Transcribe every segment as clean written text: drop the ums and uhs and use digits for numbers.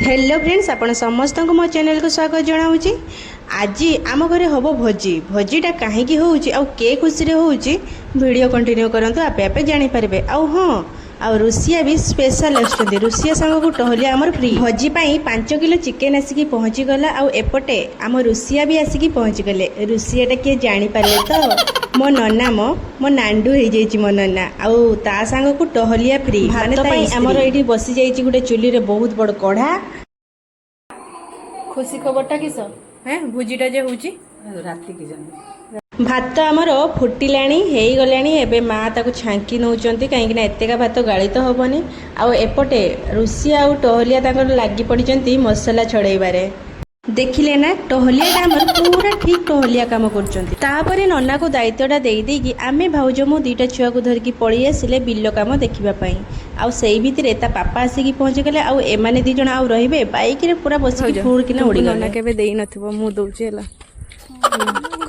Hello friends, ଆପଣ ସମସ୍ତଙ୍କୁ ମୋ ଚ୍ୟାନେଲକୁ ସ୍ୱାଗତ ଜଣାଉଛି। ଆଜି ଆମ ଘରେ ହେବ ଭୋଜି। ଭୋଜିଟା କାହିଁକି ହେଉଛି ଆଉ କେ ଖୁସିରେ ହେଉଛି, ଭିଡ଼ିଓ କଣ୍ଟିନ୍ୟୁ କରନ୍ତୁ, ଆପେ ଆପେ ଜାଣିପାରିବେ। ଆଉ ହଁ, ଆଉ ରୁଷିଆ ବି ସ୍ପେଶାଲ ଆସୁଛନ୍ତି। ରୁଷିଆ ସାଙ୍ଗକୁ ଟହଲିଆ ଆମର ଫ୍ରି। ଭୋଜି ପାଇଁ 5 କିଲୋ ଚିକେନ୍ ଆସିକି ପହଞ୍ଚିଗଲା ଆଉ ଏପଟେ ଆମ ରୁଷିଆ ବି ଆସିକି ପହଞ୍ଚିଗଲେ। ରୁଷିଆଟା କିଏ ଜାଣିପାରିଲେ ତ? ମୋ ନନା, ମୋ ନାଣ୍ଡୁ ହେଇଯାଇଛି ମୋ ନନା। ଆଉ ତା ସାଙ୍ଗକୁ ଟହଲିଆ ଫ୍ରି, ମାନେ ଭାତ ତା ପାଇଁ ଆମର ଏଇଠି ବସି ଯାଇଛି ଗୋଟେ ଚୁଲିରେ ବହୁତ ବଡ଼ କଢ଼ା। ଖୁସି ଖବରଟା କିସ ହେଁ? ଭୋଜିଟା ଯେ ହଉଛି। ରାତିକି ଜାଣି। ଭାତ ଆମର ଫୁଟିଲାଣି, ହେଇଗଲାଣି। ଏବେ ମା ତାକୁ ଛାଙ୍କି ନେଉଛନ୍ତି, କାହିଁକିନା ଏତେକା ଭାତ ଗାଳି ତ ହେବନି। ଆଉ ଏପଟେ ରୁଷିଆ ଆଉ ଟହଲିଆ ତାଙ୍କର ଲାଗି ପଡ଼ିଛନ୍ତି ମସଲା ଛଡ଼େଇବାରେ। ଦେଖିଲେ ନା, ଟହଲିଆଟା ଆମର ପୁରା ଠିକ୍ ଟହଲିଆ କାମ କରୁଛନ୍ତି। ତାପରେ ନନାକୁ ଦାୟିତ୍ୱଟା ଦେଇଦେଇକି ଆମେ ଭାଉଜ ମୁଁ ଦୁଇଟା ଛୁଆକୁ ଧରିକି ପଳେଇ ଆସିଲେ ବିଲ କାମ ଦେଖିବା ପାଇଁ। ଆଉ ସେଇ ଭିତରେ ତା ପାପା ଆସିକି ପହଞ୍ଚିଗଲେ। ଆଉ ଏମାନେ ଦି ଜଣ ଆଉ ରହିବେ? ବାଇକରେ ପୁରା ବସିକି ଫୁର୍ କିନା ଉଡ଼ିଗଲେ। ନନା କେବେ ଦେଇନଥିବ, ମୁଁ ଦଉଛି। ହେଲା,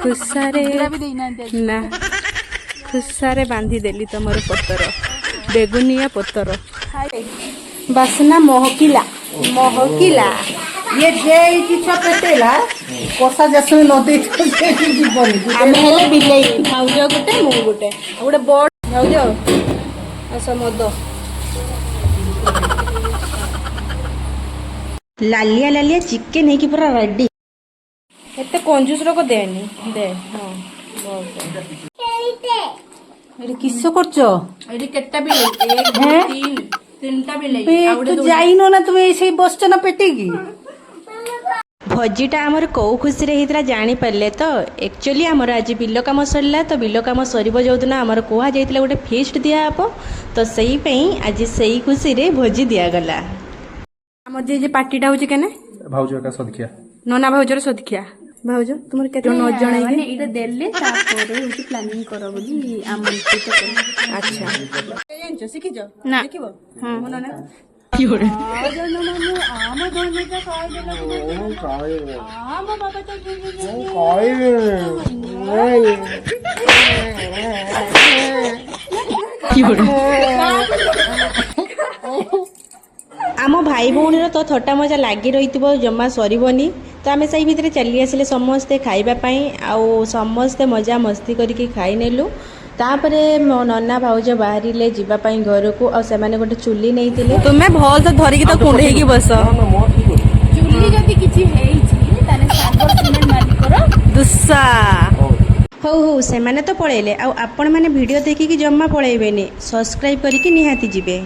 ଖୁସାରେ ନା, ଖୁସାରେ ବାନ୍ଧିଦେଲି ତମର ପତର, ବେଗୁନିଆ ପତର। ବାସ୍ନା ମହକିଲା ମହକିଲା। ଇଏ ଯେ ଏଇଠି ଛୁଆ ପେଟେଇଲା, କଷା ଜାସମି ନ ଦେଇଥିବ ସେଇଠି ଯିବନି। ଆମେ ହେଲେ ବିଲେଇ। ଭାଉଜ ଗୋଟେ, ମୁଁ ଗୋଟେ, ଆଉ ଗୋଟେ ବଡ ଭାଉଜ। ଆସ ମଦ। ଲାଲିଆ ଲାଲିଆ ଚିକେନ୍ ହେଇକି ପୁରା ରେଡି। ଏତେ କଞ୍ଜୁସ ଲୋକ, ଦେନି ଦେ। ହଁ। ଏଠି କିସ କରୁଛ? ଏଠି କେତେଟା ବିଲେଇ? ଏକ, ଦୁଇ, ତିନି, ତିନିଟା ବିଲେଇ। ଆଉ ଗୋଟେ ତୁ ଯାଇନ ନା, ତୁମେ ସେଇ ବସିଛ ନା ପେଟେଇକି? ଭୋଜିଟା ଆମର କୋଉ ଖୁସିରେ ହେଇଥିଲା ଜାଣିପାରିଲେ ତ? ଆକ୍ଚୁଆଲି ଆମର ଆଜି ବିଲ କାମ ସରିଲା। ତ ବିଲ କାମ ସରିବ ଯେଉଁଦିନ ଆମର କୁହାଯାଇଥିଲା ଗୋଟେ ଫିଷ୍ଟ ଦିଆହେବ, ତ ସେଇ ପାଇଁ ଆଜି ସେଇ ଖୁସିରେ ଭୋଜି ଦିଆଗଲା। ଆମର ଯେ ପାର୍ଟିଟା ହଉଛି କେନେ? ଭାଉଜ ଏକା ସଦଖିଆ। ନନା ଭାଉଜର ସଦଖିଆ। ଭାଉଜ, ତୁମର କେତେ ନ ଜଣେଇକି ମାନେ ଏଇଟା ଦେଲେ ତାପରେ ହଉଛି ପ୍ଲାନିଂ କର ବୋଲି ଆମନ୍ତ୍ରିତ କର। ଆଚ୍ଛା, ଜାଣିଛ, ଶିଖିଛ? ନା। ଦେଖିବ। ହଁ। ମୋ ନନା। ଆମ ବାବା ତ ଆମ ଭାଇ ଭଉଣୀର ତ ଥଟ୍ଟା ମଜା ଲାଗି ରହିଥିବ, ଜମା ସରିବନି। ତ ଆମେ ସେଇ ଭିତରେ ଚାଲି ଆସିଲେ ସମସ୍ତେ ଖାଇବା ପାଇଁ। ଆଉ ସମସ୍ତେ ମଜା ମସ୍ତି କରିକି ଖାଇନେଲୁ। ତାପରେ ମୋ ନନା ଭାଉଜ ବାହାରିଲେ ଯିବା ପାଇଁ ଘରକୁ। ଆଉ ସେମାନେ ଗୋଟେ ଚୁଲି ନେଇଥିଲେ। ତୁମେ ଭଲ ତ ଧରିକି ତ କୁଣ୍ଢେଇକି ବସ। ଚୁଲି ଯଦି କିଛି ହେଇଛି ତାହେଲେ ସାଗର ସିମେଣ୍ଟ ମାଲିକର ଦୁସା। ହଉ ହଉ, ସେମାନେ ତ ପଳେଇଲେ। ଆଉ ଆପଣମାନେ ଭିଡ଼ିଓ ଦେଖିକି ଜମା ପଳେଇବେନି, ସବସ୍କ୍ରାଇବ୍ କରିକି ନିହାତି ଯିବେ।